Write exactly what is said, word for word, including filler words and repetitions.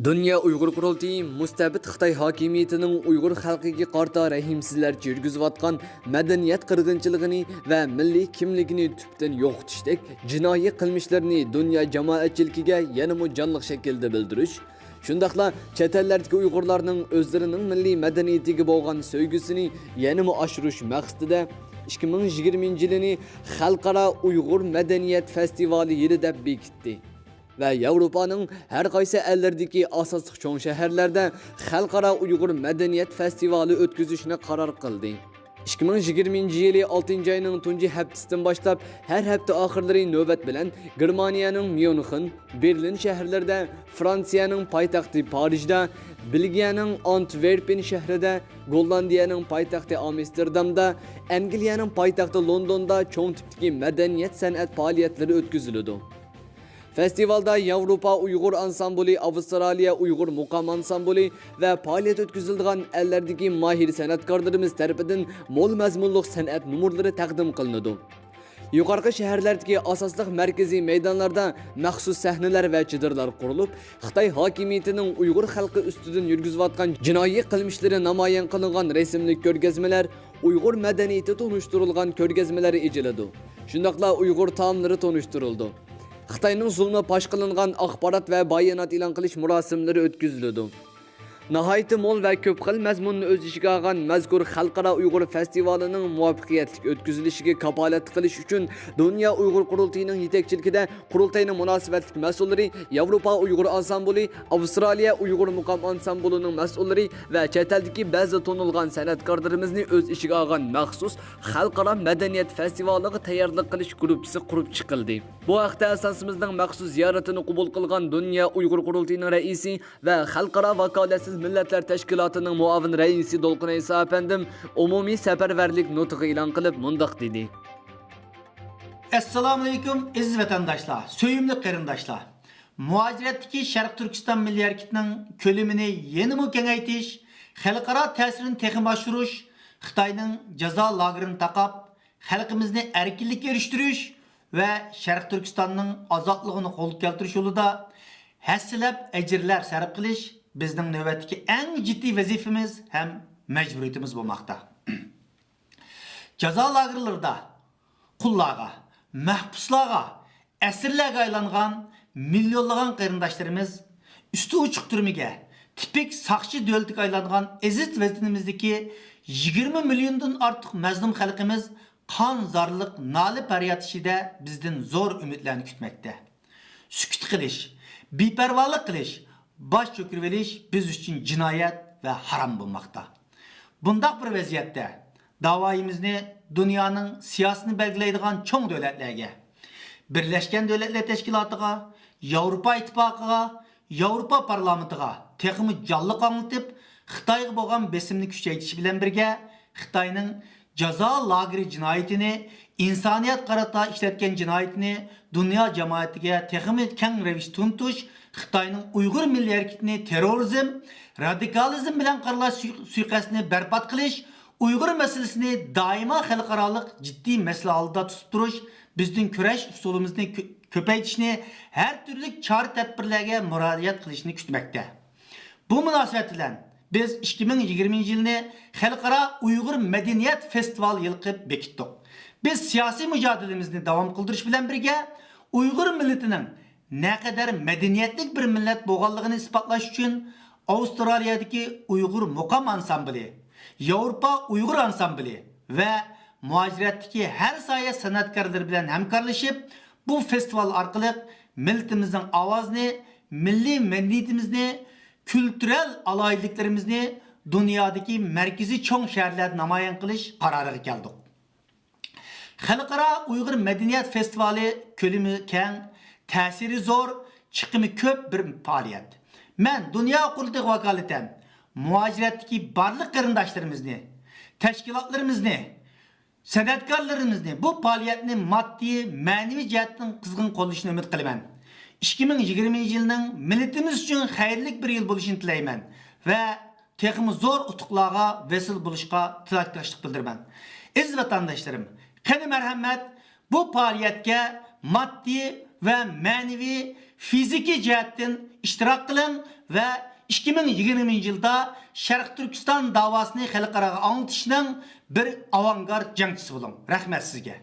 دۇنيا ئۇيغۇر قۇرۇلتىيى مۇستەبىت خىتاي ھاكىمىيىتىنىڭ ئۇيغۇر خەلقىگە قارىتا رەھىمسىزلەرچە يۈرگۈزۈۋاتقان مەدەنىيەت قىرغىنچىلىقىنى ۋە مىللىي كىملىكىنى تۈپتىن يوقىتىشتەك جىنايى قىلمىشلىرىنى دۇنيا جامائەتچىلىكىگە يەنىمۇ جانلىق شەكىلدە بىلدۈرۈش، شۇنداقلا چەت ئەللەردىكى ئۇيغۇرلارنىڭ ئۆزلىرىنىڭ مىللىي مەدەنىيىتىگە بولغان سۆيگۈسىنى يەنىمۇ ئاشۇرۇش مەقسىتىدە، ئىككى مىڭ يىگىرمىنچى يىلىنى خەلقئارا ئۇيغۇر مەدەنىيەت فېستىۋالى يىلى دەپ بېكىتتى ۋە ياۋروپانىڭ ھەر قايسى ئەللىرىدىكى ئاساسلىق چوڭ شەھەرلەردە خەلقئارا ئۇيغۇر مەدەنىيەت فېستىۋالى ئۆتكۈزۈشنى قارار قىلدى. ئىككى مىڭ يىگىرمىنچى يىلى ئالتىنچى ئاينىڭ تۇنجى ھەپتىسىدىن باشلاپ، ھەر ھەپتە ئاخىرلىرى نۆۋەت بىلەن گېرمانىيەنىڭ ميۇنخېن، بېرلىن شەھەرلىرىدە، فرانسىيەنىڭ پايتەختى پارىژدا، بېلگىيەنىڭ ئانتۋېرپېن شەھىرىدە، گوللاندىيەنىڭ پايتەختى ئامستېردامدا، ئەنگلىيەنىڭ پايتەختى لوندوندا چوڭ تىپتىكى مەدەنىيەت سەنئەت پائالىيەتلىرى ئۆتكۈزۈلىدۇ. فېستىۋالدا ياۋروپا ئۇيغۇر ئانسامبۇلى، ئاۋسترالىيە ئۇيغۇر مۇقام ئانسامبۇلى ۋە پائالىيەت ئۆتكۈزۈلىدىغان ئەللەردىكى ماھىر سەنئەتكارلىرىمىز تەرىپىدىن مول مەزمۇنلۇق سەنئەت نومۇرلىرى تەقدىم قىلىنىدۇ. يۇقىرىقى شەھەرلەردىكى ئاساسلىق مەركىزىي مەيدانلاردا مەخسۇس سەھنىلەر ۋە چېدىرلار قۇرۇلۇپ، خىتاي ھاكىمىيىتىنىڭ ئۇيغۇر خەلقى ئۈستىدىن يۈرگۈزۈۋاتقان جىنايى قىلمىشلىرى نامايان قىلىنغان رەسىملىك كۆرگەزمىلەر، ئۇيغۇر مەدەنىيىتى تونۇشتۇرۇلغان كۆرگەزمىلەر ئېچىلىدۇ. شۇنداقلا ئۇيغۇر تائاملىرى تونۇشتۇرۇلىدۇ. خىتاينىڭ زۇلمى پاش قىلىنغان ئاخبارات ۋە بايانات ئېلان قىلىش مۇراسىملىرى ئۆتكۈزۈلىدۇ. ناھايىتى مول ۋە كۆپ خىل مەزمۇننى ئۆز ئىچىگە ئالغان مەزكۇر خەلقئارا ئۇيغۇر فېستىۋالىنىڭ مۇۋەپپەقىيەتلىك ئۆتكۈزۈلۈشىگە كاپالەتلىك قىلىش ئۈچۈن دۇنيا ئۇيغۇر قۇرۇلتىيىنىڭ يېتەكچىلىكىدە قۇرۇلتاينىڭ مۇناسىۋەتلىك مەسئۇللىرى، ياۋروپا ئۇيغۇر ئانسامبۇلى، ئاۋسترالىيە ئۇيغۇر مۇقام ئانسامبۇلىنىڭ مەسئۇللىرى ۋە چەت ئەلدىكى بەزى تونۇلغان سەنئەتكارلىرىمىزنى ئۆز ئىچىگە ئالغان مەخسۇس خەلقئارا مەدەنىيەت فېستىۋالىغا تەييارلىق قىلىش گۇرۇپپىسى قۇرۇپ چىقىلدى. بۇ ھەقتە ئەزاسىمىزنىڭ مەخسۇس زىيارىتىنى قوبۇل قىلغان دۇنيا ئۇيغۇر قۇرۇلتىيىنىڭ رەئىسى ۋە خەلقئارا ۋاكالەتسىز مىللەتلەر تەشكىلاتىنىڭ مۇئاۋىن رەئىسى دولقۇن ئەيسا ئەپەندىم ئومۇمىي سەپەرۋەرلىك نۇتۇقى ئېلان قىلىپ مۇنداق دېدى. ئەسسالامۇئەلەيكۇم، ئەزىز ۋەتەنداشلار، سۆيۈملۈك قېرىنداشلار! مۇھاجىرەتتىكى شەرقىي تۈركىستان مىللىي ھەرىكىتىنىڭ كۆلىمىنى يەنىمۇ كېڭەيتىش، خەلقئارا تەسىرىنى تېخىمۇ ئاشۇرۇش، خىتاينىڭ جازا لاگېرىنى تاقاپ، خەلقىمىزنى ئەركىنلىككە ئېرىشتۈرۈش ۋە شەرقىي تۈركىستاننىڭ ئازادلىقىنى قولغا كەلتۈرۈش يولىدا ھەسسىلەپ ئەجىرلەر سەرپ قىلىش بىزنىڭ نۆۋەتتىكى ئەڭ جىددىي ۋەزىپىمىز ھەم مەجبۇرىيىتىمىز بولماقتا. جازا لاگېرلىرىدا قۇللارغا، مەھبۇسلارغا، ئەسىرلەرگە ئايلانغان مىليونلىغان قېرىنداشلىرىمىز، ئۈستى ئوچۇق تۈرمىگە، تىپىك ساقچى دۆلىتىگە ئايلانغان ئەزىز ۋەتىنىمىزدىكى يىگىرمە مىليوندىن ئارتۇق مەزلۇم خەلقىمىز قان زارلىق، نالە پەرياد ئىچىدە بىزدىن زور ئۈمىدلەرنى كۈتمەكتە. سۈكۈت قىلىش، بىپەرۋالىق قىلىش، باش چۆكۈرۈۋېلىش بىز ئۈچۈن جىنايەت ۋە ھارام بولماقتا. بۇنداق بىر ۋەزىيەتتە داۋايىمىزنى دۇنيانىڭ سىياسىتىنى بەلگىلەيدىغان چوڭ دۆلەتلەرگە، بىرلەشكەن دۆلەتلەر تەشكىلاتىغا، ياۋروپا ئىتتىپاقىغا، ياۋروپا پارلامېنتىغا تېخىمۇ جانلىق ئاڭلىتىپ، خىتايغا بولغان بېسىمنى كۈچەيتىش بىلەن بىرگە، خىتاينىڭ جازا لاگېرى جىنايىتىنى، ئىنسانىيەتكە قارىتا ئىشلەتكەن جىنايىتىنى دۇنيا جامائىتىگە تېخىمۇ كەڭ رەۋىشتە تونۇتۇش، خىتاينىڭ ئۇيغۇر مىللىي ھەرىكىتىنى تېررورىزم، رادىكالىزم بىلەن قارىلاش سۇي-، سۇيىقەستىنى بەربات قىلىش، ئۇيغۇر مەسىلىسىنى دائىما خەلقئارالىق جىددىي مەسىلە ھالدا تۇتۇپ تۇرۇش بىزنىڭ كۈرەش ئۇسۇلىمىزنى كۆ-، كۆپەيتىشنى، ھەر تۈرلۈك چارە-تەدبىرلەرگە مۇراجىئەت قىلىشنى كۈتمەكتە. بۇ مۇناسىۋەت بىلەن بىز ئىككى مىڭ يىگىرمىنچى يىلنى خەلقئارا ئۇيغۇر مەدەنىيەت فېستىۋالى يىلى قىلىپ بېكىتتۇق. بىز سىياسىي مۇجادىلىمىزنى داۋام قىلدۇرۇش بىلەن بىرگە، ئۇيغۇر مىللىتىنىڭ نەقەدەر مەدەنىيەتلىك بىر مىللەت بولغانلىقىنى ئىسپاتلاش ئۈچۈن، ئاۋسترالىيەدىكى ئۇيغۇر مۇقام ئانسامبىلى، ياۋروپا ئۇيغۇر ئانسامبىلى ۋە مۇھاجىرەتتىكى ھەر ساھە سەنئەتكارلىرى بىلەن ھەمكارلىشىپ، بۇ فېستىۋال ئارقىلىق مىللىتىمىزنىڭ ئاۋازىنى، مىللىي مەدەنىيىتىمىزنى، كۈلتۈرەل ئالاھىدىلىكلىرىمىزنى دۇنيادىكى مەركىزىي چوڭ شەھەرلەردە نامايان قىلىش قارارىغا كەلدۇق. خەلقئارا ئۇيغۇر مەدەنىيەت فېستىۋالى كۆلىمى كەڭ، تەسىرى زور، چىقىمى كۆپ بىر پائالىيەت. مەن دۇنيا قۇرۇلتىيىغا ۋاكالىتەن مۇھاجىرەتتىكى بارلىق قېرىنداشلىرىمىزنى، تەشكىلاتلىرىمىزنى، سەنئەتكارلىرىمىزنى بۇ پائالىيەتنى ماددىي، مەنىۋى جەھەتتىن قىزغىن قوللىشىنى ئۈمىد قىلىمەن. ئىككى مىڭ يىگىرمىنچى يىلنىڭ مىللىتىمىز ئۈچۈن خەيرلىك بىر يىل بولۇشىنى تىلەيمەن ۋە تېخىمۇ زور ئۇتۇقلارغا ۋەسىل بولۇشقا تىلەكداشلىق بىلدۈرىمەن. ئەزىز ۋەتەنداشلىرىم، قېنى مەرھەمەت، بۇ پائالىيەتكە ماددىي، ۋە مەنىۋى، فىزىكىي جەھەتتىن ئىشتىراك قىلىڭ ۋە ئىككى مىڭ يىگىرمىنچى يىلدا شەرقىي تۈركىستان داۋاسىنى خەلقئاراغا ئاڭلىتىشنىڭ بىر ئاۋانگارت جەڭچىسى بولۇڭ. رەھمەت سىزگە.